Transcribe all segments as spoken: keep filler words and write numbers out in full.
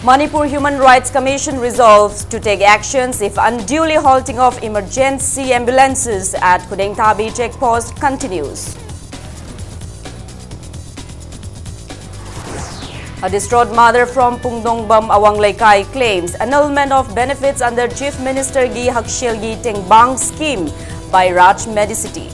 Manipur Human Rights Commission resolves to take actions if unduly halting of emergency ambulances at Khudengthabi check post continues. A distraught mother from Pungdongbam Awang Leikai claims annulment of benefits under Chief Minister Gi Hakshelgi Tengbang scheme by Raj Medicity.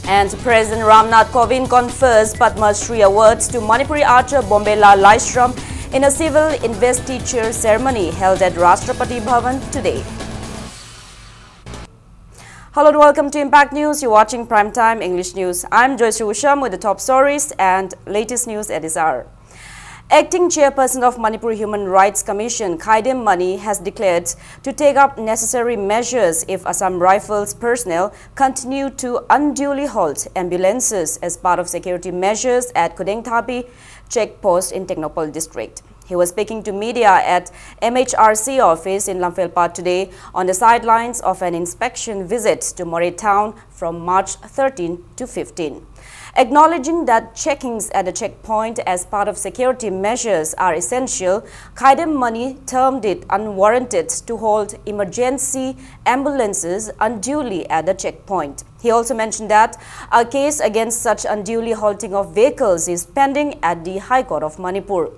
And President Ramnath Kovind confers Padma Shri Awards to Manipuri archer Bombela Laishram in a civil investiture ceremony held at Rashtrapati Bhavan today. Hello and welcome to Impact News. You're watching Prime Time English News. I'm Joyce Usham with the top stories and latest news at this hour. Acting chairperson of Manipur Human Rights Commission, Khaidem Mani, has declared to take up necessary measures if Assam Rifles personnel continue to unduly halt ambulances as part of security measures at Khudengthabi check post in Tengnoupal district. He was speaking to media at M H R C office in Lamfelpat today on the sidelines of an inspection visit to Moreh town from March thirteen to fifteen. Acknowledging that checkings at the checkpoint as part of security measures are essential, Khaidem Mani termed it unwarranted to hold emergency ambulances unduly at the checkpoint. He also mentioned that a case against such unduly halting of vehicles is pending at the High Court of Manipur.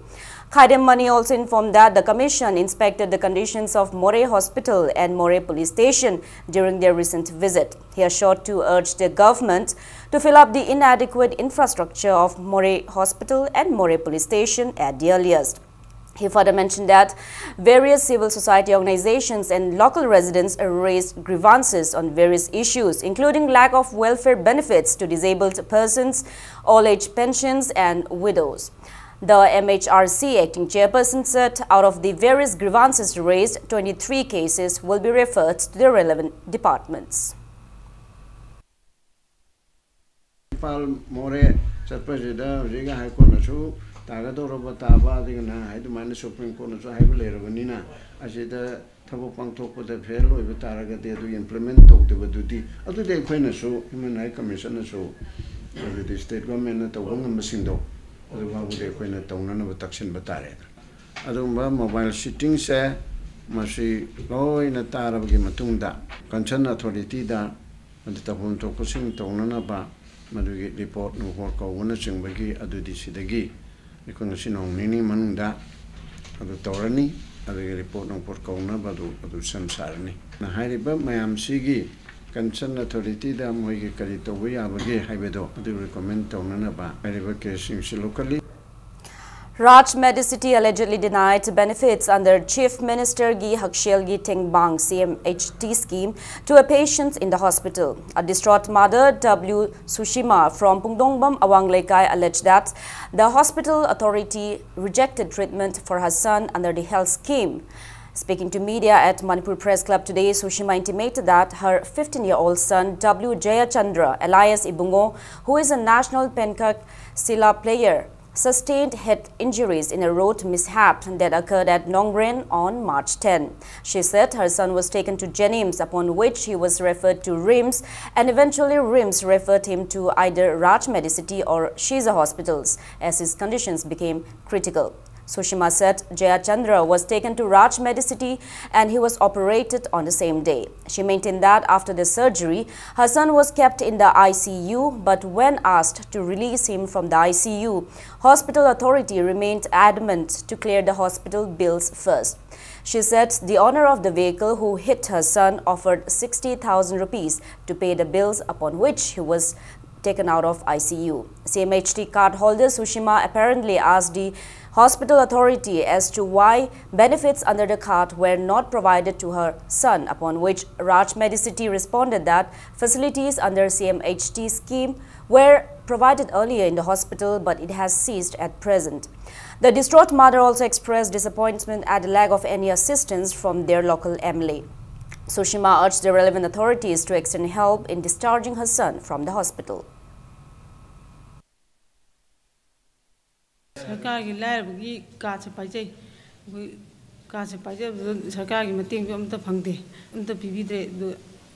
Khaidem Mani also informed that the commission inspected the conditions of Moreh Hospital and Moreh Police Station during their recent visit. He assured to urge the government to fill up the inadequate infrastructure of Moreh Hospital and Moreh Police Station at the earliest. He further mentioned that various civil society organizations and local residents raised grievances on various issues, including lack of welfare benefits to disabled persons, old age pensions, and widows. The M H R C acting chairperson said out of the various grievances raised, twenty-three cases will be referred to the relevant departments. Imphal ꯃꯣꯔꯦ ꯆꯠꯄꯁꯤꯗ ꯍꯧꯖꯤꯛ ꯍꯥꯏ ꯀꯣꯔꯠꯅꯁꯨ ꯇꯥꯒꯗꯧꯔꯕ ꯇꯥꯕ, ꯑꯗꯨꯒ ꯅꯍꯥꯟ ꯍꯥꯏ ꯑꯗꯨꯃꯥꯏꯅ supreme ꯀꯣꯔꯠꯅꯁꯨ ꯍꯥꯏꯕ ꯂꯩꯔꯕꯅꯤꯅ, ꯑꯁꯤꯗ ꯊꯕꯛ ꯄꯥꯡꯊꯣꯛꯄꯗ ꯐꯦꯜ ꯑꯣꯏꯕ ꯇꯥꯔꯒꯗꯤ ꯑꯗꯨ ꯏꯝꯄ꯭ꯂꯤꯃꯦꯟ ꯇꯧꯗꯕꯗꯨꯗꯤ, ꯑꯗꯨꯗꯤ ꯑꯩꯈꯣꯏꯅꯁꯨ, ꯍ꯭ꯌꯨꯃꯦꯟ ꯔꯥꯏꯠ ꯀꯃꯤꯁꯟꯅꯁꯨ, ꯑꯗꯨꯗꯤ ꯁ꯭ꯇꯦꯠ ꯒꯣꯔꯃꯦꯟꯅ ꯇꯧꯕ ꯉꯝꯕꯁꯤꯡꯗꯣ ꯑꯗꯨ ꯐꯥꯎꯕꯗꯤ ꯑꯩꯈꯣꯏꯅ ꯇꯧꯅꯅꯕ ꯇꯛꯁꯤꯟꯕ ꯇꯥꯔꯦ꯫ ꯑꯗꯨꯒꯨꯝꯕ mobile shootingꯁꯦ ꯃꯁꯤ ꯂꯣꯏꯅ ꯇꯥꯔꯕꯒꯤ ꯃꯇꯨꯡꯗ concern authorityꯗ ꯃꯗꯨ ꯇꯧꯐꯝ ꯊꯣꯛꯄꯁꯤꯡ ꯇꯧꯅꯅꯕ ꯃꯗꯨꯒꯤ report ꯅꯨꯡꯄꯣꯠ ꯀꯧꯕꯅꯆꯤꯡꯕꯒꯤ ꯑꯗꯨꯗꯤ ꯁꯤꯗꯒꯤ ꯑꯩꯈꯣꯏ ꯉꯁꯤ ꯅꯣꯡ ꯅꯤꯅꯤ ꯃꯅꯨꯡꯗ ꯑꯗꯨ ꯇꯧꯔꯅꯤ꯫ ꯑꯗꯨꯒꯤ report ꯅꯨꯡꯄꯣꯠ ꯀꯧꯅꯕ ꯑꯗꯨ ꯑꯗꯨ ꯁꯦꯝ ꯁꯥꯔꯅꯤ꯫ ꯍꯥꯏꯔꯤꯕ ꯃꯌꯥꯝꯁꯤꯒꯤ concern authorityꯗ ꯃꯣꯏꯒꯤ ꯀꯔꯤ ꯇꯧꯕ ꯌꯥꯕꯒꯦ ꯍꯥꯏꯕꯗꯣ ꯑꯗꯨ recommend ꯇꯧꯅꯅꯕ ꯍꯥꯏꯔꯤꯕ caseꯁꯤꯡꯁꯤ locally Raj Medicity allegedly denied benefits under Chief Minister Gi Hakshelgi Thengbang C M H T scheme to a patient in the hospital. A distraught mother, W Sushima, from Pungdongbam Awang Leikai, alleged that the hospital authority rejected treatment for her son under the health scheme. Speaking to media at Manipur Press Club today, Sushima intimated that her fifteen-year-old son, W Jayachandra, alias Ibungo, who is a national Penkak Sila player, sustained head injuries in a road mishap that occurred at Nongren on March ten. She said her son was taken to JNIMS, upon which he was referred to RIMS, and eventually RIMS referred him to either Raj Medicity or Shiza hospitals as his conditions became critical. Sushima said Jayachandra was taken to Raj Medicity and he was operated on the same day. She maintained that after the surgery, her son was kept in the I C U, but when asked to release him from the I C U, hospital authority remained adamant to clear the hospital bills first. She said the owner of the vehicle who hit her son offered sixty thousand rupees to pay the bills, upon which he was taken out of I C U. C M H T card holder Sushima apparently asked the hospital authority as to why benefits under the card were not provided to her son, upon which Raj Medicity responded that facilities under C M H T scheme were provided earlier in the hospital, but it has ceased at present. The distraught mother also expressed disappointment at the lack of any assistance from their local M L A. Sushima urged the relevant authorities to extend help in discharging her son from the hospital. ꯁꯔꯀꯥꯔꯒꯤ ꯂꯥꯏꯔꯕꯒꯤ ꯀꯥꯔꯗꯁꯦ ꯄꯥꯏꯖꯩ꯫ ꯑꯩꯈꯣꯏ ꯀꯥꯔꯗꯁꯦ ꯄꯥꯏꯖꯕꯗꯣ ꯁꯔꯀꯥꯔꯒꯤ ꯃꯇꯦꯡꯁꯨ ꯑꯝꯇ ꯐꯪꯗꯦ, ꯑꯝꯇ ꯄꯤꯕꯤꯗ꯭ꯔꯦ꯫ ꯑꯗꯨ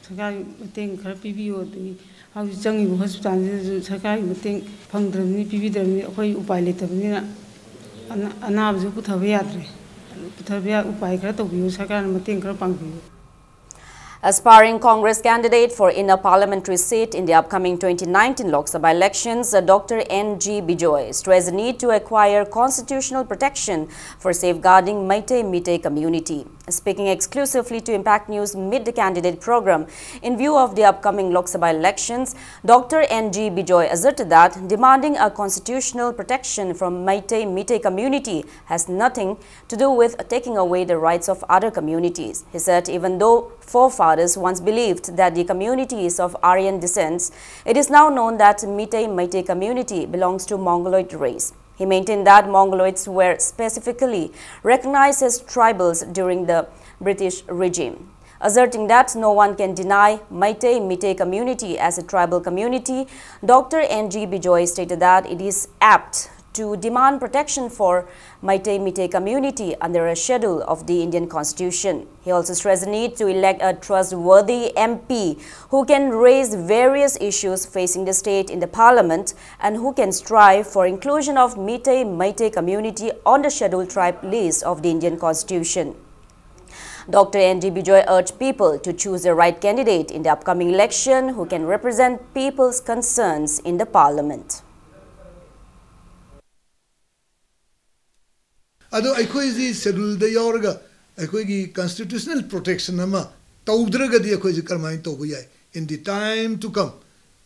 ꯁꯔꯀꯥꯔꯒꯤ ꯃꯇꯦꯡ ꯈꯔ ꯄꯤꯕꯤꯌꯨ꯫ ꯑꯗꯒꯤ ꯍꯧꯖꯤꯛ ꯆꯪꯉꯤꯕ ꯍꯣꯁꯄꯤꯇꯥꯜꯁꯤꯗꯁꯨ ꯁꯔꯀꯥꯔꯒꯤ ꯃꯇꯦꯡ ꯐꯪꯗ꯭ꯔꯕꯅꯤ, ꯄꯤꯕꯤꯗ꯭ꯔꯕꯅꯤ, ꯑꯩꯈꯣꯏ ꯎꯄꯥꯏ ꯂꯩꯇꯕꯅꯤꯅ ꯑꯅꯥ- ꯑꯅꯥꯕꯁꯨ ꯄꯨꯊꯕ ꯌꯥꯗ꯭ꯔꯦ꯫ ꯄꯨꯊꯕ ꯌꯥ- ꯎꯄꯥꯏ ꯈꯔ ꯇꯧꯕꯤꯌꯨ, ꯁꯔꯀꯥꯔꯅ ꯃꯇꯦꯡ ꯈꯔ ꯄꯥꯡꯕꯤꯌꯨ꯫ Aspiring Congress candidate for inner parliamentary seat in the upcoming twenty nineteen Lok Sabha elections, Doctor N G Bijoy stressed the need to acquire constitutional protection for safeguarding Meitei Meitei community. Speaking exclusively to Impact News mid the candidate program, in view of the upcoming Lok Sabha elections, Doctor N G Bijoy asserted that demanding a constitutional protection from Meitei Meitei community has nothing to do with taking away the rights of other communities. He said even though forefathers once believed that the communities of Aryan descents, it is now known that Meitei Meitei community belongs to Mongoloid race. He maintained that Mongoloids were specifically recognized as tribals during the British regime. Asserting that no one can deny Meitei Meitei community as a tribal community, Doctor N G Bijoy stated that it is apt to demand protection for Meitei Meitei community under a schedule of the Indian Constitution. He also stressed the need to elect a trustworthy M P who can raise various issues facing the state in the parliament and who can strive for inclusion of Meitei Meitei community on the scheduled tribe list of the Indian Constitution. Doctor N G Bijoy urged people to choose the right candidate in the upcoming election who can represent people's concerns in the parliament. ꯑꯗꯣ ꯑꯩꯈꯣꯏꯁꯤ ꯁꯦꯗꯨꯜꯗ ꯌꯥꯎꯔꯒ ꯑꯩꯈꯣꯏꯒꯤ constitutional protection ꯑꯃ ꯇꯧꯗ꯭ꯔꯒꯗꯤ ꯑꯩꯈꯣꯏꯁꯤ ꯀꯔꯝꯍꯥꯏꯅ ꯇꯧꯕ ꯌꯥꯏ? In the time to come,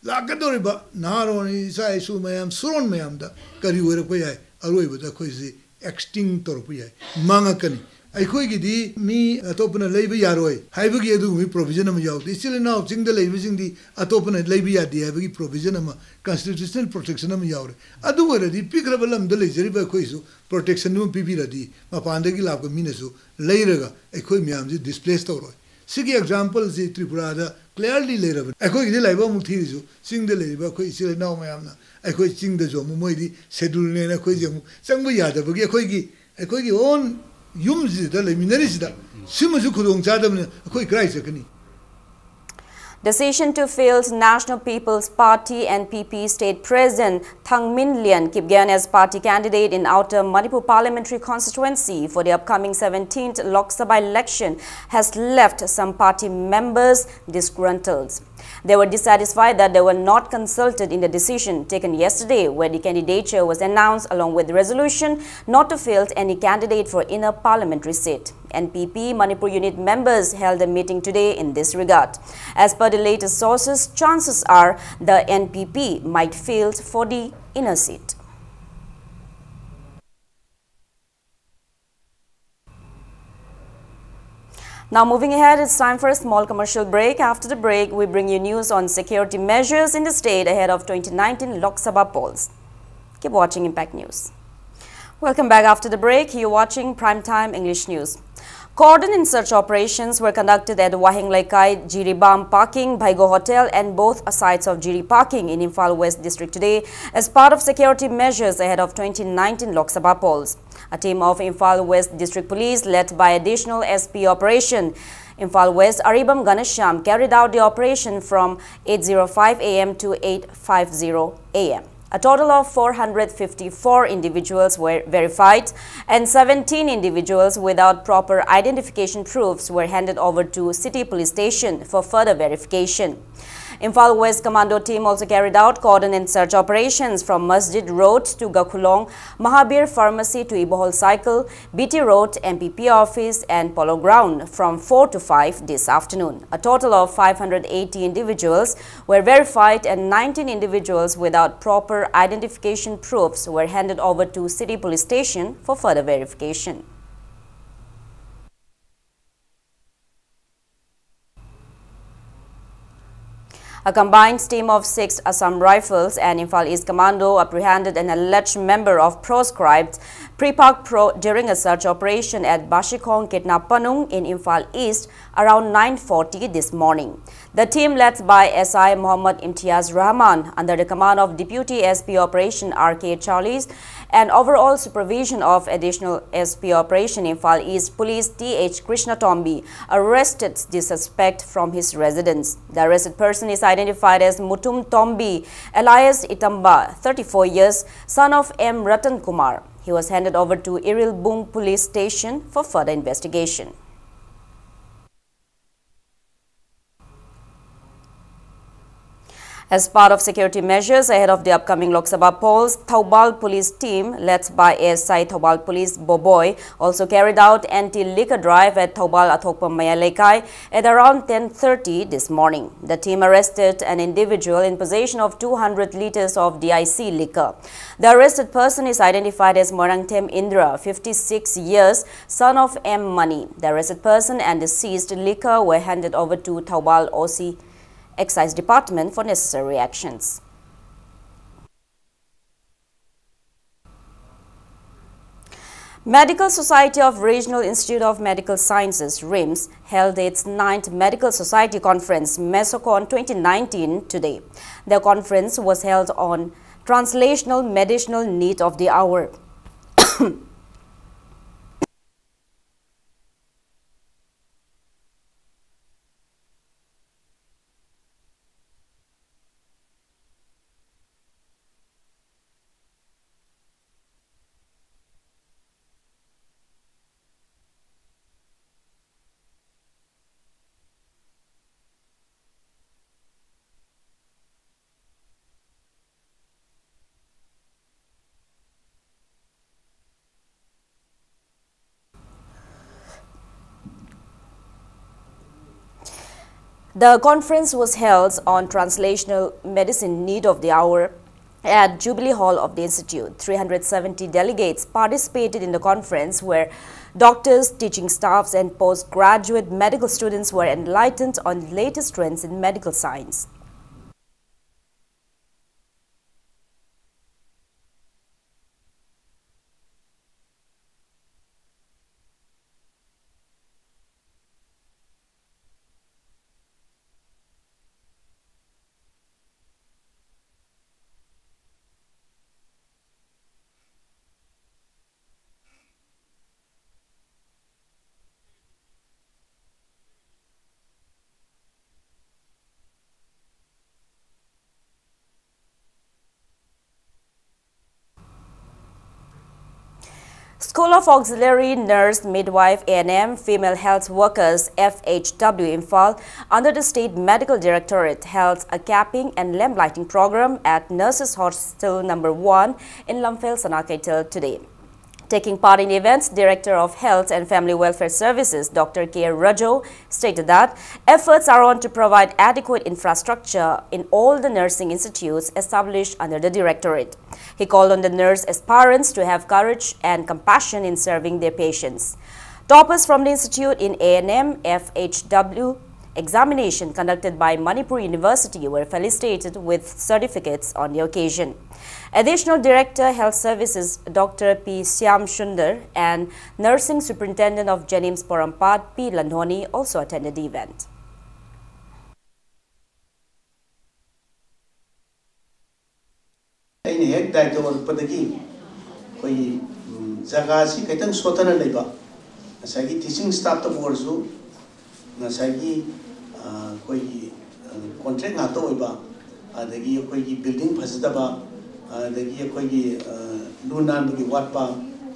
ꯂꯥꯛꯀꯗꯧꯔꯤꯕ ꯅꯍꯥꯔꯣꯟ ꯏꯆꯥ ꯏꯁꯨ ꯃꯌꯥꯝ ꯁꯨꯔꯣꯟ ꯃꯌꯥꯝꯗ ꯀꯔꯤ ꯑꯣꯏꯔꯛꯄ ꯌꯥꯏ? ꯑꯔꯣꯏꯕꯗ ꯑꯩꯈꯣꯏꯁꯤ ꯑꯦꯛꯁꯇꯤꯡ ꯇꯧꯔꯛꯄ ꯌꯥꯏ, ꯃꯥꯡꯉꯛꯀꯅꯤ꯫ ꯑꯩꯈꯣꯏꯒꯤꯗꯤ ꯃꯤ ꯑꯇꯣꯞꯄꯅ ꯂꯩꯕ ꯌꯥꯔꯣꯏ ꯍꯥꯏꯕꯒꯤ ꯑꯗꯨꯒꯨꯝꯕꯒꯤ ꯄ꯭ꯔꯣꯕꯤꯖꯟ ꯑꯃ ꯌꯥꯎꯗꯦ꯫ ꯏꯆꯤꯜ ꯏꯅꯥꯎ ꯆꯤꯡꯗ ꯂꯩꯕꯁꯤꯡꯗꯤ ꯑꯇꯣꯞꯄꯅ ꯂꯩꯕ ꯌꯥꯗꯦ ꯍꯥꯏꯕꯒꯤ ꯄ꯭ꯔꯣꯕꯤꯖꯟ ꯑꯃ, ꯀꯟꯁꯇꯤꯇ꯭ꯌꯨꯁꯅꯦꯜ ꯄ꯭ꯔꯣꯇꯦꯛꯁꯟ ꯑꯃ ꯌꯥꯎꯔꯦ꯫ ꯑꯗꯨ ꯑꯣꯏꯔꯗꯤ ꯄꯤꯛꯈ꯭ꯔꯕ ꯂꯝꯗ ꯂꯩꯖꯔꯤꯕ ꯑꯩꯈꯣꯏꯁꯨ ꯄ꯭ꯔꯣꯇꯦꯛꯁꯟ ꯑꯃ ꯄꯤꯕꯤꯔꯗꯤ ꯃꯄꯥꯟꯗꯒꯤ ꯂꯥꯛꯄ ꯃꯤꯅꯁꯨ ꯂꯩꯔꯒ ꯑꯩꯈꯣꯏ ꯃꯌꯥꯝꯁꯤ ꯗꯤꯁꯄ꯭ꯂꯦꯁ ꯇꯧꯔꯣꯏ꯫ ꯁꯤꯒꯤ ꯑꯦꯛꯖꯥꯝꯄꯜꯁꯤ ꯇ꯭ꯔꯤꯄꯨꯔꯥꯗ ꯀ꯭ꯂꯤꯌꯥꯔꯂꯤ ꯂꯩꯔꯕꯅꯤ꯫ ꯑꯩꯈꯣꯏꯒꯤꯗꯤ ꯂꯥꯏꯕꯛ ꯑꯃꯨꯛ ꯊꯤꯔꯤꯁꯨ ꯆꯤꯡꯗ ꯂꯩꯔꯤꯕ ꯑꯩꯈꯣꯏ ꯏꯆꯤꯜ ꯏꯅꯥꯎ ꯃꯌꯥꯝꯅ ꯑꯩꯈꯣꯏ ꯆꯤꯡꯗꯁꯨ ꯑꯃꯨꯛ ꯃꯣꯏꯗꯤ ꯁꯦꯗꯨꯜꯅꯦꯅ ꯑꯩꯈꯣꯏꯁꯦ ꯑꯃꯨꯛ ꯆꯪꯕ ꯌꯥꯗꯕꯒꯤ ꯑꯩꯈꯣꯏꯒꯤ ꯑꯩꯈꯣꯏꯒꯤ ꯑꯣꯟ ꯌꯨꯝꯁꯤꯗ ꯂꯩꯃꯤꯟꯅꯔꯤꯁꯤꯗ ꯁꯤꯃꯁꯨ ꯈꯨꯗꯣꯡ ꯆꯥꯗꯕꯅꯤꯅ ꯑꯩꯈꯣꯏ ꯀꯗꯥꯏ ꯆꯠꯀꯅꯤ? Decision to field National People's Party, N P P, State President Thangmin Lian keep going as party candidate in Outer Manipur Parliamentary Constituency for the upcoming seventeenth Lok Sabha election has left some party members disgruntled. They were dissatisfied that they were not consulted in the decision taken yesterday, where the candidature was announced along with the resolution not to field any candidate for inner parliamentary seat. N P P Manipur unit members held a meeting today in this regard. As per the latest sources, chances are the N P P might field for the inner seat. Now moving ahead, it's time for a small commercial break. After the break, we bring you news on security measures in the state ahead of twenty nineteen Lok Sabha polls. Keep watching Impact News. Welcome back after the break. You're watching Primetime English News. Cordon and search operations were conducted at Waheng Leikai, Jiribam Parking, Bhaigo Hotel, and both sides of Jiri Parking in Imphal West District today as part of security measures ahead of twenty nineteen Lok Sabha polls. A team of Imphal West District Police led by Additional S P Operation Imphal West Aribam Ganashyam carried out the operation from eight zero five A M to eight five zero A M. A total of four hundred fifty-four individuals were verified and seventeen individuals without proper identification proofs were handed over to City Police Station for further verification. Imphal West Commando team also carried out cordon and search operations from Masjid Road to Gakhulong, Mahabir Pharmacy to Ibohol Cycle, B T Road, M P P office and Polo Ground from four to five this afternoon. A total of five hundred eighty individuals were verified and nineteen individuals without proper identification proofs were handed over to City Police Station for further verification. A combined team of six Assam Rifles and Imphal East Commando apprehended an alleged member of proscribed PREPAK Pro during a search operation at Bashikhong Kitna Panung in Imphal East around nine forty this morning. The team, led by S I Mohammad Imtiaz Rahman, under the command of Deputy S P Operation R K Charles and overall supervision of Additional S P Operation Imphal East Police T H Krishna Tombi, arrested the suspect from his residence. The arrested person is identified as Mutum Tombi, alias Itamba, thirty-four years, son of M Ratan Kumar. He was handed over to Iril Bung Police Station for further investigation. As part of security measures ahead of the upcoming Lok Sabha polls, Thoubal police team, led by S I Thoubal Police Boboi, also carried out anti-liquor drive at Thoubal Athokpa Maya Leikai at around ten thirty this morning. The team arrested an individual in possession of two hundred liters of D I C liquor. The arrested person is identified as Moirangthem Indra, fifty-six years, son of M Mani. The arrested person and the seized liquor were handed over to Thoubal O C Excise Department for necessary actions. Medical Society of Regional Institute of Medical Sciences, RIMS, held its ninth Medical Society Conference, MESOCON twenty nineteen, today. The conference was held on translational medicinal need of the hour. The conference was held on translational medicine need of the hour at Jubilee Hall of the Institute. Three hundred seventy delegates participated in the conference, where doctors, teaching staffs, and postgraduate medical students were enlightened on latest trends in medical science. School of Auxiliary Nurse, Midwife, A N M, Female Health Workers, F H W, Imphal, under the State Medical Directorate, held a capping and lamplighting program at Nurses Hostel number one in Lamphel, Sanakeithel today. Taking part in the events, Director of Health and Family Welfare Services, Doctor K Rajo, stated that efforts are on to provide adequate infrastructure in all the nursing institutes established under the Directorate. He called on the nurse aspirants to have courage and compassion in serving their patients. Toppers from the institute in A N M, F H W, examination conducted by Manipur University were felicitated with certificates on the occasion. Additional Director, Health Services, Doctor P Shyam Sundar, and Nursing Superintendent of JNIMS Porompat, P Lanhoni, also attended the event. ꯑꯩꯅ ꯍꯦꯛ ꯗꯥꯏꯇ ꯑꯣꯏꯔꯛꯄꯗꯒꯤ ꯑꯩꯈꯣꯏꯒꯤ, ꯎꯝ, ꯖꯒꯥꯁꯤ ꯈꯤꯇꯪ ꯁꯣꯠꯊꯅ ꯂꯩꯕ, ꯉꯁꯥꯏꯒꯤ teaching ꯁ꯭ꯇꯥꯐꯇꯕꯨ ꯑꯣꯏꯔꯁꯨ, ꯉꯁꯥꯏꯒꯤ, ꯑ, ꯑꯩꯈꯣꯏꯒꯤ, ꯑ, ꯀꯣꯟꯇ꯭ꯔꯦꯛ ꯉꯥꯛꯇ ꯑꯣꯏꯕ, ꯑꯗꯒꯤ ꯑꯩꯈꯣꯏꯒꯤ ꯕꯤꯜꯗꯤꯡ ꯐꯖꯗꯕ, ꯑꯗꯒꯤ ꯑꯩꯈꯣꯏꯒꯤ, ꯑ, ꯂꯨ ꯅꯥꯟꯕꯒꯤ ꯋꯥꯠꯄ,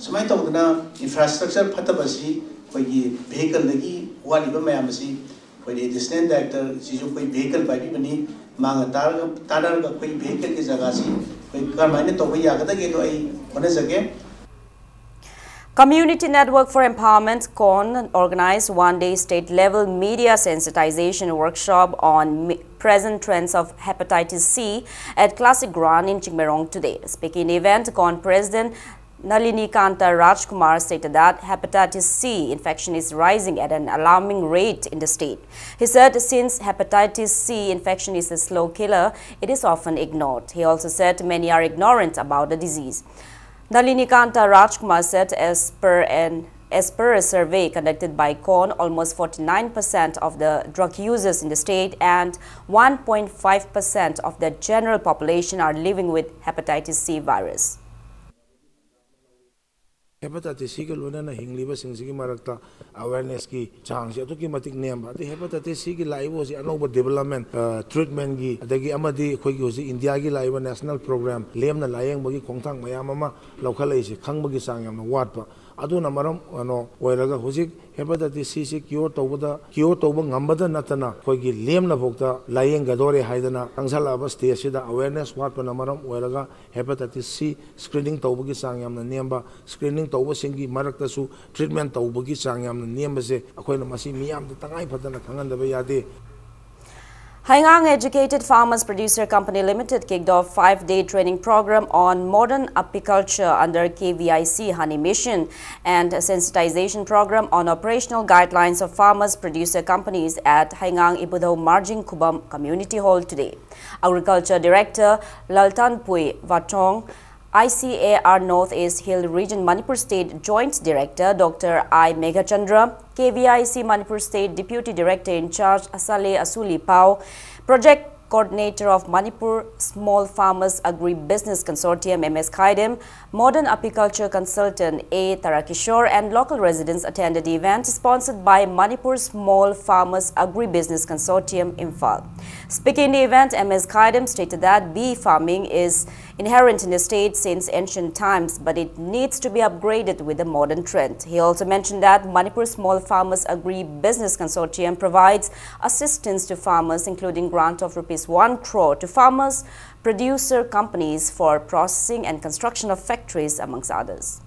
ꯁꯨꯃꯥꯏꯅ ꯇꯧꯗꯅ ꯏꯟꯐ꯭ꯔꯥꯁ꯭ꯇ꯭ꯔꯛꯆꯔ ꯐꯠꯇꯕꯁꯤ ꯑꯩꯈꯣꯏꯒꯤ ꯚꯦꯍꯤꯀꯜꯗꯒꯤ ꯋꯥꯠꯂꯤꯕ ꯃꯌꯥꯝ ꯑꯁꯤ ꯑꯩꯈꯣꯏ ꯑꯦꯗꯤꯁꯅꯦꯜ ꯗꯥꯏꯔꯦꯛꯇꯔꯁꯤꯁꯨ ꯑꯩꯈꯣꯏ ꯚꯦꯍꯤꯀꯜ ꯄꯥꯏꯕꯤꯕꯅꯤ꯫ ꯃꯥꯒ ꯇꯥꯔꯒ, ꯇꯥꯟꯅꯔꯒ ꯑꯩꯈꯣꯏ ꯚꯦꯍꯤꯀꯜꯒꯤ ꯖꯒꯥꯁꯤ ꯑꯩꯈꯣꯏ ꯀꯔꯝꯍꯥꯏꯅ ꯇꯧꯕ ꯌꯥꯒꯗꯒꯦꯗꯣ ꯑꯩ ꯍꯣꯠꯅꯖꯒꯦ꯫ Community Network for Empowerment, CON, organized one-day state-level media sensitization workshop on mi- present trends of hepatitis C at Classic Ground in Chingmeirong today. Speaking in the event, CON President Nalini Kanta Rajkumar stated that hepatitis C infection is rising at an alarming rate in the state. He said since hepatitis C infection is a slow killer, it is often ignored. He also said many are ignorant about the disease. Nalini Kanta Rajkumar said as per an as per a survey conducted by CON, almost forty-nine percent of the drug users in the state and one point five percent of the general population are living with hepatitis C virus. Hepatitis ꯁꯤꯒ ꯂꯣꯏꯅꯅ ꯍꯤꯡꯂꯤꯕꯁꯤꯡꯁꯤꯒꯤ ꯃꯔꯛꯇ ꯑꯋꯦꯔꯅꯦꯁꯀꯤ ꯆꯥꯡꯁꯤ ꯑꯗꯨꯛꯀꯤ ꯃꯇꯤꯛ ꯅꯦꯝꯕ, ꯑꯗꯩ hepatitis ꯁꯤꯒꯤ ꯂꯥꯛꯏꯕ ꯍꯧꯖꯤꯛ ꯑꯅꯧꯕ ꯗꯤꯕꯦꯂꯞꯃꯦꯟ, ꯇ꯭ꯔꯤꯠꯃꯦꯟꯒꯤ, ꯑꯗꯒꯤ ꯑꯃꯗꯤ ꯑꯩꯈꯣꯏꯒꯤ ꯍꯧꯖꯤꯛ ꯏꯟꯗꯤꯌꯥꯒꯤ ꯂꯥꯛꯏꯕ ꯅꯦꯁꯅꯦꯜ ꯄ꯭ꯔꯣꯒ꯭ꯔꯥꯝ ꯂꯦꯝꯅ ꯂꯥꯌꯦꯡꯕꯒꯤ ꯈꯣꯡꯊꯥꯡ ꯃꯌꯥꯝ ꯑꯃ ꯂꯧꯈꯠꯂꯛꯏꯁꯦ ꯈꯪꯕꯒꯤ ꯆꯥꯡ ꯌꯥꯝꯅ ꯋꯥꯠꯄ꯫ ꯑꯗꯨꯅ ꯃꯔꯝ, ꯀꯩꯅꯣ, ꯑꯣꯏꯔꯒ ꯍꯧꯖꯤꯛ ꯍꯦꯄꯥꯇꯥꯏꯇꯤꯁ ꯁꯤꯁꯤ ꯀ꯭ꯌꯣꯔ ꯇꯧꯕꯗ, ꯀ꯭ꯌꯣꯔ ꯇꯧꯕ ꯉꯝꯕꯗ ꯅꯠꯇꯅ ꯑꯩꯈꯣꯏꯒꯤ ꯂꯦꯝꯅꯐꯥꯎꯗ ꯂꯥꯌꯦꯡꯒꯗꯣꯔꯦ ꯍꯥꯏꯗꯅ ꯆꯪꯁꯜꯂꯛꯑꯕ ꯁ꯭ꯇꯦꯖꯁꯤꯗ ꯑꯋꯦꯔꯅꯦꯁ ꯋꯥꯠꯄꯅ ꯃꯔꯝ ꯑꯣꯏꯔꯒ ꯍꯦꯄꯥꯇꯥꯏꯇꯤꯁ ꯁꯤ ꯁ꯭ꯀ꯭ꯔꯤꯅꯤꯡ ꯇꯧꯕꯒꯤ ꯆꯥꯡ ꯌꯥꯝꯅ ꯅꯦꯝꯕ, ꯁ꯭ꯀ꯭ꯔꯤꯅꯤꯡ ꯇꯧꯕꯁꯤꯡꯒꯤ ꯃꯔꯛꯇꯁꯨ ꯇ꯭ꯔꯤꯠꯃꯦꯟ ꯇꯧꯕꯒꯤ ꯆꯥꯡ ꯌꯥꯝꯅ ꯅꯦꯝꯕꯁꯦ ꯑꯩꯈꯣꯏꯅ ꯃꯁꯤ ꯃꯤꯌꯥꯝꯗ ꯇꯉꯥꯏ ꯐꯗꯅ ꯈꯪꯍꯟꯗꯕ ꯌꯥꯗꯦ꯫ Haingang Educated Farmers Producer Company Limited kicked off five-day training program on modern apiculture under K V I C Honey Mission and sensitization program on operational guidelines of farmers producer companies at Haingang Ibudhou Marjing Khubam Community Hall today. Agriculture Director Laltanpui Vatong, I C A R North East Hill Region Manipur State Joint Director Doctor I Meghachandra, K V I C Manipur State Deputy Director in Charge Asale Asuli Pao, Project Coordinator of Manipur Small Farmers Agri-Business Consortium, M S Khaidem, Modern Apiculture Consultant A Tarakishore, and local residents attended the event sponsored by Manipur Small Farmers Agri-Business Consortium, Imphal. Speaking in the event, M S Khaidem stated that bee farming is inherent in the state since ancient times, but it needs to be upgraded with the modern trend. He also mentioned that Manipur Small Farmers Agri-Business Consortium provides assistance to farmers, including grant of rupees one crore to farmers, producer companies for processing and construction of factories, amongst others.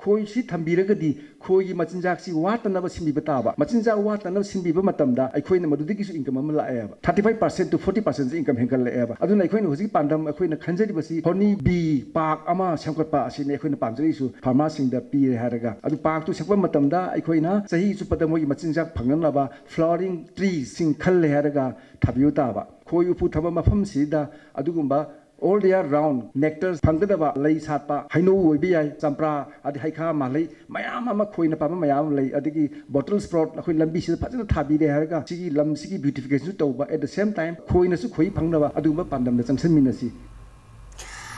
ꯈꯣꯏꯁꯤ ꯊꯝꯕꯤꯔꯒꯗꯤ ꯈꯣꯏꯒꯤ ꯃꯆꯤꯟꯖꯥꯛꯁꯤ ꯋꯥꯠꯇꯅꯕ ꯁꯤꯟꯕꯤꯕ ꯇꯥꯕ꯫ ꯃꯆꯤꯟꯖꯥꯛ ꯋꯥꯠꯇꯅꯕ ꯁꯤꯟꯕꯤꯕ ꯃꯇꯝꯗ ꯑꯩꯈꯣꯏꯅ ꯃꯗꯨꯗꯒꯤꯁꯨ income ꯑꯃ ꯂꯥꯛꯑꯦꯕ꯫ Thirty five percent to forty percent income ꯍꯦꯟꯒꯠꯂꯛꯑꯦꯕ꯫ ꯑꯗꯨꯅ ꯑꯩꯈꯣꯏꯅ ꯍꯧꯖꯤꯛ ꯄꯥꯟꯗꯝ ꯑꯩꯈꯣꯏꯅ ꯈꯟꯖꯔꯤꯕꯁꯤ honey bee park ꯑꯃ ꯁꯦꯝꯒꯠꯄ ꯑꯁꯤꯅꯤ ꯑꯩꯈꯣꯏꯅ ꯄꯥꯝꯖꯔꯤꯁꯨ farmerꯁꯤꯡꯗ ꯄꯤꯔꯦ ꯍꯥꯏꯔꯒ꯫ ꯑꯗꯨ parkꯇꯨ ꯁꯦꯝꯒꯠꯄ ꯃꯇꯝꯗ ꯑꯩꯈꯣꯏꯅ ꯆꯍꯤ ꯆꯨꯞꯄꯗ ꯃꯣꯏꯒꯤ ꯃꯆꯤꯟꯖꯥꯛ ꯐꯪꯅꯅꯕ flowering treeꯁꯤꯡ ꯈꯜꯂꯦ ꯍꯥꯏꯔꯒ ꯊꯥꯕꯤꯌꯨ ꯇꯥꯕ꯫ ꯈꯣꯏ ꯎꯄꯨ ꯊꯝꯕ ꯃꯐꯝꯁꯤꯗ ꯑꯗꯨꯒꯨꯝꯕ all year round nectar ꯐꯪꯒꯗꯕ ꯂꯩ ꯁꯥꯠꯄ ꯍꯩꯅꯧ ꯑꯣꯏꯕ ꯌꯥꯏ, ꯆꯝꯄ꯭ꯔꯥ, ꯑꯗꯩ ꯍꯩꯈꯥ, ꯃꯥꯜꯍꯩ ꯃꯌꯥꯝ ꯑꯃ ꯈꯣꯏꯅ ꯄꯥꯝꯕ ꯃꯌꯥꯝ ꯑꯃ ꯂꯩ꯫ ꯑꯗꯒꯤ bottle sprout ꯑꯩꯈꯣꯏ ꯂꯝꯕꯤꯁꯤꯗ ꯐꯖꯅ ꯊꯥꯕꯤꯔꯦ ꯍꯥꯏꯔꯒ ꯁꯤꯒꯤ ꯂꯝꯁꯤꯒꯤ beautificationꯁꯨ ꯇꯧꯕ, at the same time ꯈꯣꯏꯅꯁꯨ ꯈꯣꯏ ꯐꯪꯅꯕ ꯑꯗꯨꯒꯨꯝꯕ ꯄꯥꯟꯗꯝꯗ ꯆꯪꯁꯤꯟꯃꯤꯟꯅꯁꯤ꯫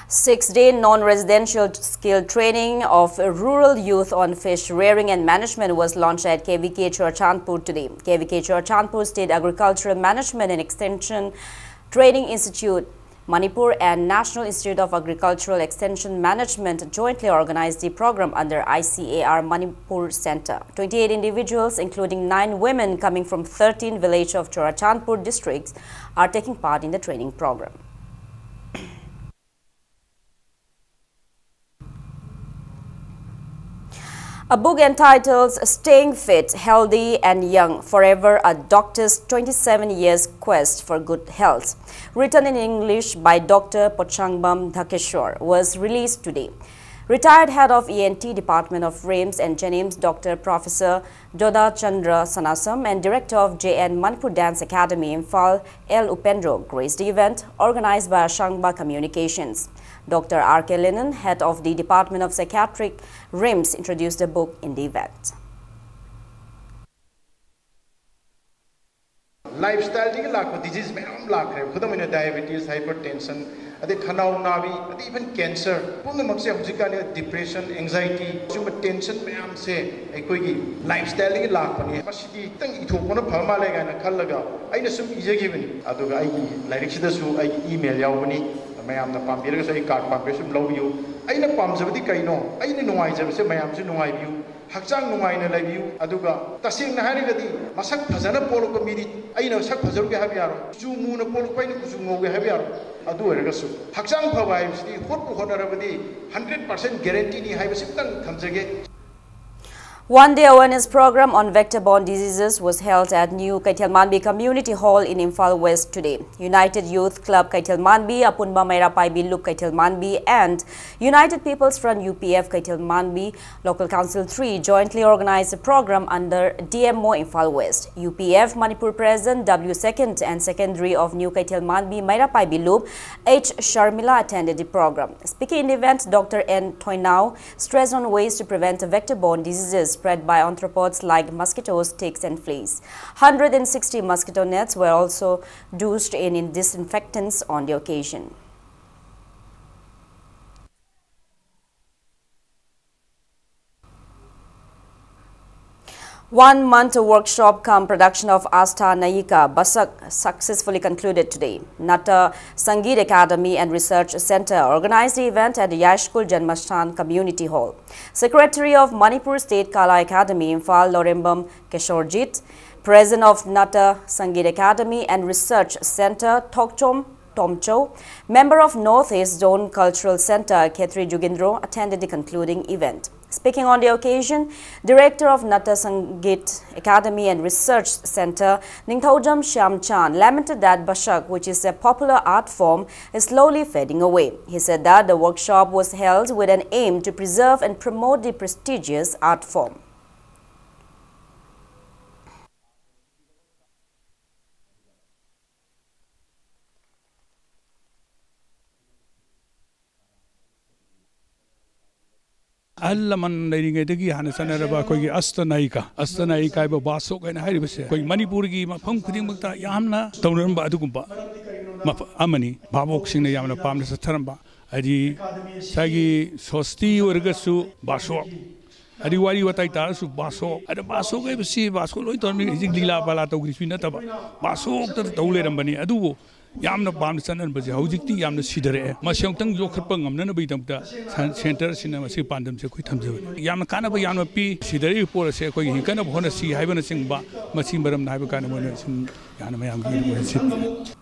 Six-day non-residential skill training of rural youth on fish rearing and management was launched at K V K Churachandpur today. K V K Churachandpur State Agricultural Management and Extension Training Institute, Manipur and National Institute of Agricultural Extension Management jointly organized the program under I C A R Manipur Center. Twenty-eight individuals, including nine women coming from thirteen villages of Churachandpur districts, are taking part in the training program. A book entitled Staying Fit, Healthy and Young Forever, A Doctor's twenty-seven Years Quest for Good Health, written in English by Doctor Pochangbam Dhakeshwar, was released today. Retired head of E N T department of RIMS and JNIMS, Doctor Professor Doda Chandra Sanasam and director of J N Manipur Dance Academy, Imphal, L Upendro, graced the event organized by Ashangba Communications. Doctor R K Lenin, head of the Department of Psychiatric, RIMS, introduced the book in the event. Lifestyleꯗꯒꯤ ꯂꯥꯛꯄ disease ꯃꯌꯥꯝ ꯑꯃ ꯂꯥꯛꯈ꯭ꯔꯦꯕ꯫ ꯈꯨꯗꯝ ꯑꯣꯏꯅ diabetes, hypertension, ꯑꯗꯩ ꯈꯅꯥꯎ ꯅꯥꯕꯤ, ꯑꯗꯩ even cancer ꯄꯨꯝꯅꯃꯛꯁꯦ ꯍꯧꯖꯤꯛꯀꯥꯟꯗꯤ depression, anxiety, ꯁꯤꯒꯨꯝꯕ tension ꯃꯌꯥꯝꯁꯦ ꯑꯩꯈꯣꯏꯒꯤ lifestyleꯗꯒꯤ ꯂꯥꯛꯄꯅꯤ꯫ ꯃꯁꯤꯗꯤ ꯈꯤꯇꯪ ꯏꯊꯣꯛꯄꯅ ꯐ ꯃꯥꯜꯂꯦ ꯀꯥꯏꯅ ꯈꯜꯂꯒ ꯑꯩꯅ ꯁꯨꯝ ꯏꯖꯈꯤꯕꯅꯤ꯫ ꯑꯗꯨꯒ ꯑꯩꯒꯤ ꯂꯥꯏꯔꯤꯛꯁꯤꯗꯁꯨ ꯑꯩꯒꯤ email ꯌꯥꯎꯕꯅꯤ꯫ ꯃꯌꯥꯝꯅ ꯄꯥꯝꯕꯤꯔꯒꯁꯨ ꯑꯩ card ꯄꯥꯝꯕꯤꯔꯁꯨ ꯑꯗꯨꯝ ꯂꯧꯕꯤꯌꯨ꯫ ꯑꯩꯅ ꯄꯥꯝꯖꯕꯗꯤ ꯀꯩꯅꯣ? ꯑꯩꯅ ꯅꯨꯡꯉꯥꯏꯖꯕꯁꯦ ꯃꯌꯥꯝꯁꯨ ꯅꯨꯡꯉꯥꯏꯕꯤꯌꯨ꯫ ꯍꯛꯆꯥꯡ ꯅꯨꯡꯉꯥꯏꯅ ꯂꯩꯕꯤꯌꯨ꯫ ꯑꯗꯨꯒ ꯇꯁꯦꯡꯅ ꯍꯥꯏꯔꯒꯗꯤ ꯃꯁꯛ ꯐꯖꯅ ꯄꯣꯛꯂꯛꯄ ꯃꯤꯗꯤ ꯑꯩꯅ ꯁꯛ ꯐꯖꯔꯨꯒꯦ ꯍꯥꯏꯕ ꯌꯥꯔꯣꯏ, ꯀꯨꯆꯨ ꯃꯨꯅ ꯄꯣꯛꯂꯛꯄ ꯑꯩꯅ ꯀꯨꯆꯨ ꯉꯧꯒꯦ ꯍꯥꯏꯕ ꯌꯥꯔꯣꯏ꯫ ꯑꯗꯨ ꯑꯣꯏꯔꯒꯁꯨ ꯍꯛꯆꯥꯡ ꯐꯕ ꯍꯥꯏꯕꯁꯤꯗꯤ ꯍꯣꯠꯄꯨ ꯍꯣꯠꯅꯔꯕꯗꯤ ꯍꯟꯗ꯭ꯔꯦꯠ ꯄꯥꯔꯁꯦꯟ ꯒꯦꯔꯦꯟꯇꯤꯅꯤ ꯍꯥꯏꯕꯁꯤꯃꯇꯪ ꯊꯝꯖꯒꯦ꯫ One day awareness program on vector-borne diseases was held at New Keithelmanbi Community Hall in Imphal West today. United Youth Club Keithelmanbi, Apunba Meira Paibi Lup Keithelmanbi, and United People's Front, U P F, Keithelmanbi Local Council three jointly organized a program under D M O Imphal West. U P F Manipur President W Second and Secretary of New Keithelmanbi Meira Paibi Lup, H Sharmila, attended the program. Speaking in the event, Doctor N Thoinao stressed on ways to prevent vector-borne diseases spread by arthropods like mosquitoes, ticks, and fleas. Hundred and sixty mosquito nets were also doused in, in disinfectants on the occasion. One month workshop cum production of Astha Nayika Basak successfully concluded today. Nata Sangeet Academy and Research Center organized the event at the Yashkul Janmashthan Community Hall. Secretary of Manipur State Kala Academy, Imphal, Lorembam Keshorjit, President of Nata Sangeet Academy and Research Center, Thokchom Tomcho, member of North East Zone Cultural Center, Khetri Jugindro, attended the concluding event. Speaking on the occasion, Director of Nata Sangeet Academy and Research Center, Ningthaojam Shyamchan, lamented that Bashak, which is a popular art form, is slowly fading away. He said that the workshop was held with an aim to preserve and promote the prestigious art form. ꯑꯍꯜ ꯂꯃꯟ ꯂꯩꯔꯤꯉꯩꯗꯒꯤ ꯍꯥꯟꯅ ꯆꯠꯅꯔꯕ ꯑꯩꯈꯣꯏꯒꯤ ꯑꯁꯇ ꯅꯥꯌꯤꯀꯥ, ꯑꯁꯇ ꯅꯥꯌꯤꯀꯥ ꯍꯥꯏꯕ ꯕꯥꯁꯣꯛ ꯍꯥꯏꯅ ꯍꯥꯏꯔꯤꯕꯁꯦ ꯑꯩꯈꯣꯏ ꯃꯅꯤꯄꯨꯔꯒꯤ ꯃꯐꯝ ꯈꯨꯗꯤꯡꯃꯛꯇ ꯌꯥꯝꯅ ꯇꯧꯅꯔꯝꯕ ꯑꯗꯨꯒꯨꯝꯕ ꯃꯐ-, ꯑꯃꯅꯤ꯫ ꯚꯥꯕꯣꯛꯁꯤꯡꯅ ꯌꯥꯝꯅ ꯄꯥꯝꯅ ꯆꯠꯊꯔꯝꯕ, ꯍꯥꯏꯗꯤ ꯉꯁꯥꯏꯒꯤ ꯁꯣꯁꯇꯤ ꯑꯣꯏꯔꯒꯁꯨ ꯕꯥꯁꯣꯛ, ꯑꯗꯩ ꯋꯥꯔꯤ ꯋꯥꯇꯥꯏ ꯇꯥꯔꯁꯨ ꯕꯥꯁꯣꯛ, ꯑꯗ ꯕꯥꯁꯣꯛ ꯍꯥꯏꯕꯁꯤ ꯕꯥꯁꯣꯛ ꯂꯣꯏ ꯇꯧꯔꯝꯃꯤ, ꯍꯧꯖꯤꯛ ꯂꯤꯂꯥ ꯄꯥꯂꯥ ꯇꯧꯈ꯭ꯔꯤꯁꯨ ꯅꯠꯇꯕ, ꯕꯥꯁꯣꯛꯇ ꯇꯧ ꯂꯩꯔꯝꯕꯅꯤ꯫ ꯑꯗꯨꯕꯨ ꯌꯥꯝꯅ ꯄꯥꯝꯅ ꯆꯠꯅꯔꯝꯕꯁꯦ ꯍꯧꯖꯤꯛꯇꯤ ꯌꯥꯝꯅ ꯁꯤꯊꯔꯛꯑꯦ꯫ ꯃꯁꯤ ꯑꯃꯨꯛꯇꯪ ꯌꯣꯛꯈꯠꯄ ꯉꯝꯅꯅꯕꯒꯤꯗꯃꯛꯇ ꯁꯦꯟ-, ꯁꯦꯟꯇꯔꯁꯤꯅ ꯃꯁꯤꯒꯤ ꯄꯥꯟꯗꯝꯁꯦ ꯑꯩꯈꯣꯏ ꯊꯝꯖꯕꯅꯤ꯫ ꯌꯥꯝꯅ ꯀꯥꯟꯅꯕ ꯌꯥꯝꯅ ꯄꯤ꯫ ꯁꯤꯊꯔꯛꯏꯕ ꯄꯣꯠ ꯑꯁꯦ ꯑꯩꯈꯣꯏꯒꯤ ꯍꯤꯡꯒꯠꯅꯕ ꯍꯣꯠꯅꯁꯤ ꯍꯥꯏꯕꯅꯆꯤꯡꯕ, ꯃꯁꯤ ꯃꯔꯝꯅ ꯍꯥꯏꯕ ꯀꯥꯟꯗ ꯃꯣꯏꯅ ꯁꯨꯝ ꯌꯥꯝꯅ ꯃꯌꯥꯝꯒꯤ ꯑꯣꯏꯅ ꯁꯤꯟꯕꯅꯤ꯫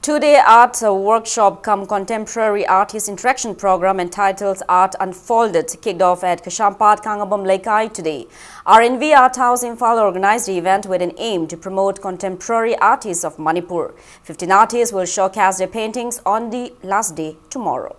Two-day art workshop cum contemporary artist interaction program entitled Art Unfolded kicked off at Kaisampad Khangabom Leikai today. R N V Art House Imphal organized the event with an aim to promote contemporary artists of Manipur. Fifteen artists will showcase their paintings on the last day tomorrow.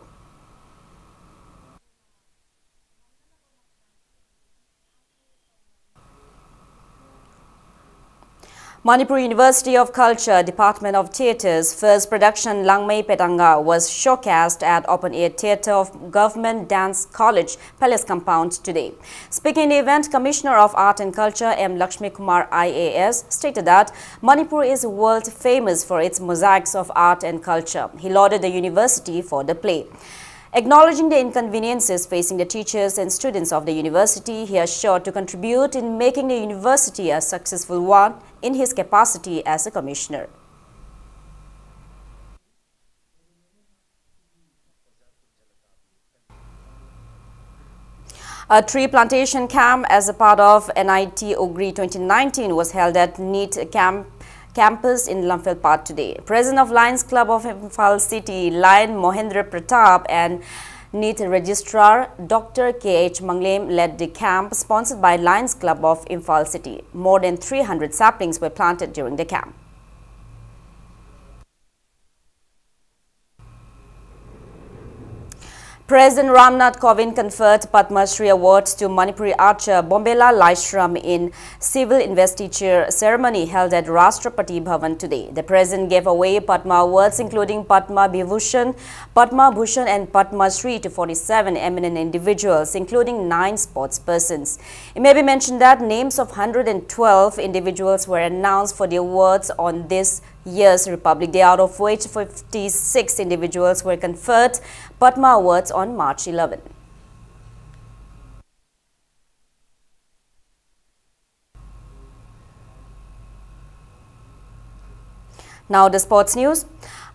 Manipur University of Culture, Department of Theatre's first production, Langmei Petanga, was showcased at Open Air Theatre of Government Dance College, Palace Compound, today. Speaking in the event, Commissioner of Art and Culture M Lakshmi Kumar I A S stated that Manipur is world famous for its mosaics of art and culture. He lauded the university for the play. Acknowledging the inconveniences facing the teachers and students of the university, he assured to contribute in making the university a successful one in his capacity as a commissioner. A tree plantation camp as a part of N I T Ogri twenty nineteen was held at NEET camp, campus in Lamphel Park today. President of Lions Club of Imphal City, Lion Mohendra Pratap, and NEET Registrar Doctor K H Manglem led the camp sponsored by Lions Club of Imphal City. More than three hundred saplings were planted during the camp. President Ramnath Kovind conferred Padma Shri Awards to Manipuri archer Bombela Laishram in civil investiture ceremony held at Rashtrapati Bhavan today. The president gave away Padma Awards including Padma Vibhushan, Padma Bhushan and Padma Shri to forty-seven eminent individuals, including nine sports persons. It may be mentioned that names of one hundred twelve individuals were announced for the awards on this year's Republic Day, out of which fifty-six individuals were conferred Padma Awards on March eleven. Now the sports news.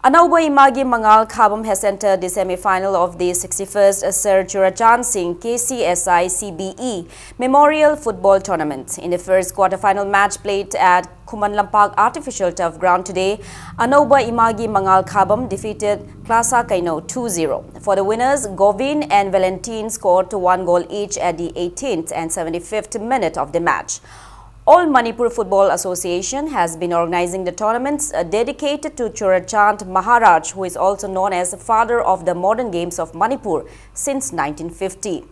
Anauba Imagi Mangal Khabam has entered the semi-final of the sixty-first Sir Churachan Singh K C S I C B E Memorial Football Tournament. In the first quarter-final match played at Khuman Lampak Artificial Turf Ground today, Anauba Imagi Mangal Khabam defeated Klasa Kaino two zero. For the winners, Govin and Valentine scored one goal each at the eighteenth and seventy-fifth minute of the match. All Manipur Football Association has been organizing the tournaments, uh, dedicated to Churachand Maharaj, who is also known as the father of the modern games of Manipur, since nineteen fifty.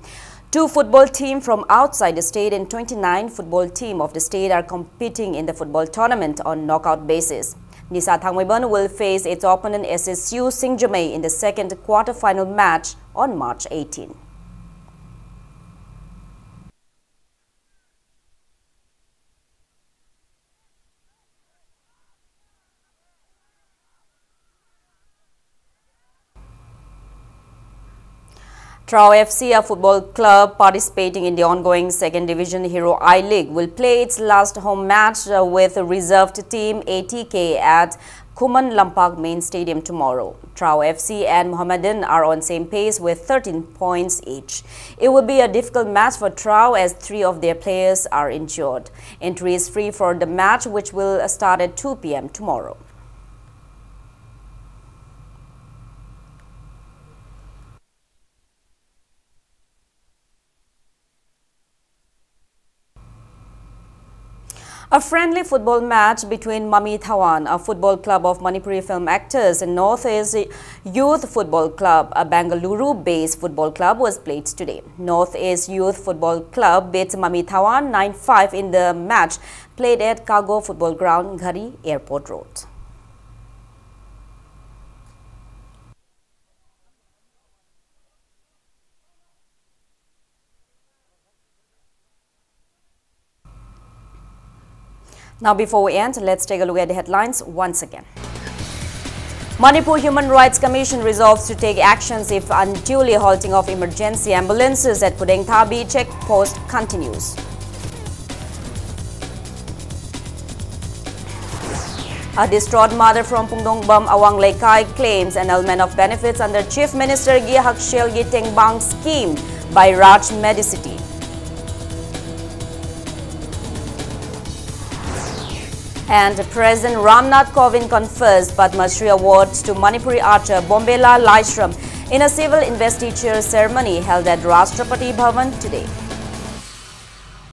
Two football teams from outside the state and twenty-nine football teams of the state are competing in the football tournament on knockout basis. Nisa Thangmeiban will face its opponent S S U Singjamei in the second quarter-final match on March eighteen. Trao F C, a football club participating in the ongoing Second Division Hero I League, will play its last home match, uh, with reserved team A T K at Khuman Lampak Main Stadium tomorrow. Trao F C and Mohammedan are on same pace with thirteen points each. It will be a difficult match for Trao as three of their players are injured. Entry is free for the match, which will start at two p m tomorrow. A friendly football match between Mami Thawan, a football club of Manipuri film actors, and North East Youth Football Club, a Bengaluru-based football club, was played today. North East Youth Football Club beat Mami Thawan nine five in the match played at Kago Football Ground, Ghari Airport Road. Now, before we end, let's take a look at the headlines once again. Manipur Human Rights Commission resolves to take actions if unduly halting of emergency ambulances at Pudengthabi check post continues. A distraught mother from Pungdongbam Awang Leikai claims annulment of benefits under Chief Minister Gi Hakshelgi Tengbang scheme by Raj Medicity. And President Ramnath Kovind confers Padma Shri Awards to Manipuri archer Bombela Laishram in a civil investiture ceremony held at Rashtrapati Bhavan today.